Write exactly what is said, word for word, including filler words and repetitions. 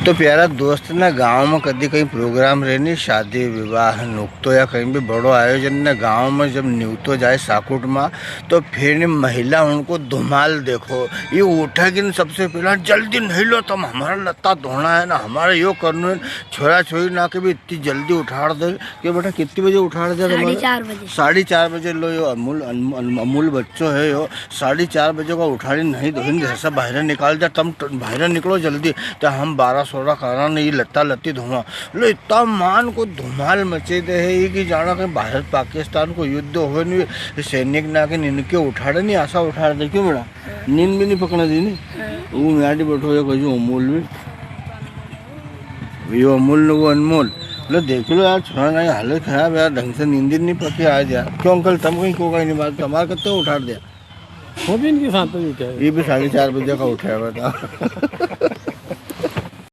तो प्यारा दोस्त ना, गांव में कदी कहीं प्रोग्राम रहे नी, शादी विवाह, नुकतो या कहीं भी बड़ो आयोजन ना, गांव में जब न्यूतो जाए साकुट में, तो फिर नी महिला उनको धुमाल देखो, ये उठेगी न सबसे पहला, "जल्दी नही लो तम, हमारा लत्ता धोना है ना, हमारा यो करनो है।" छोरा छोरी ना के भी इतनी जल्दी उठाड़ दे कि बेटा कितनी बजे उठाड़ दे साढ़े तुम्हारे? चार बजे। साढ़े चार बजे लो यो अमूल, अन-, अन-, अमूल बच्चो है यो, साढ़े चार बजे का उठाड़ी नहीं तो हिंद घर से बाहर निकाल दे, तम ट-, बाहर निकलो जल्दी, तो हम बारह सोलह कारा नहीं लत्ता लत्ती धुआं। लो इतना मान को धुमाल मचे दे है, ये कि जाना कि भारत पाकिस्तान को युद्ध हो नहीं, सैनिक ना के इनके उठाड़े नहीं, आसा उठाड़ दे, क्यों बेटा? नींद भी नहीं पकड़ने दी नी। वो मैं आड़ी बैठो, ये कहो अमूल भी, यो अमूल ने वो अनमोल। लो देख लो यार, छोरा ना की हालत खराब है यार, ढंग से नींद ही नहीं पकी आज यार। क्यों अंकल, तम कहीं को कहीं नहीं बात, तुम्हारे कत्ते उठाड़ दिया? वो भी इनके साथ ही उठा है। ये भी साढ़े चार बजे का उठा है, बता।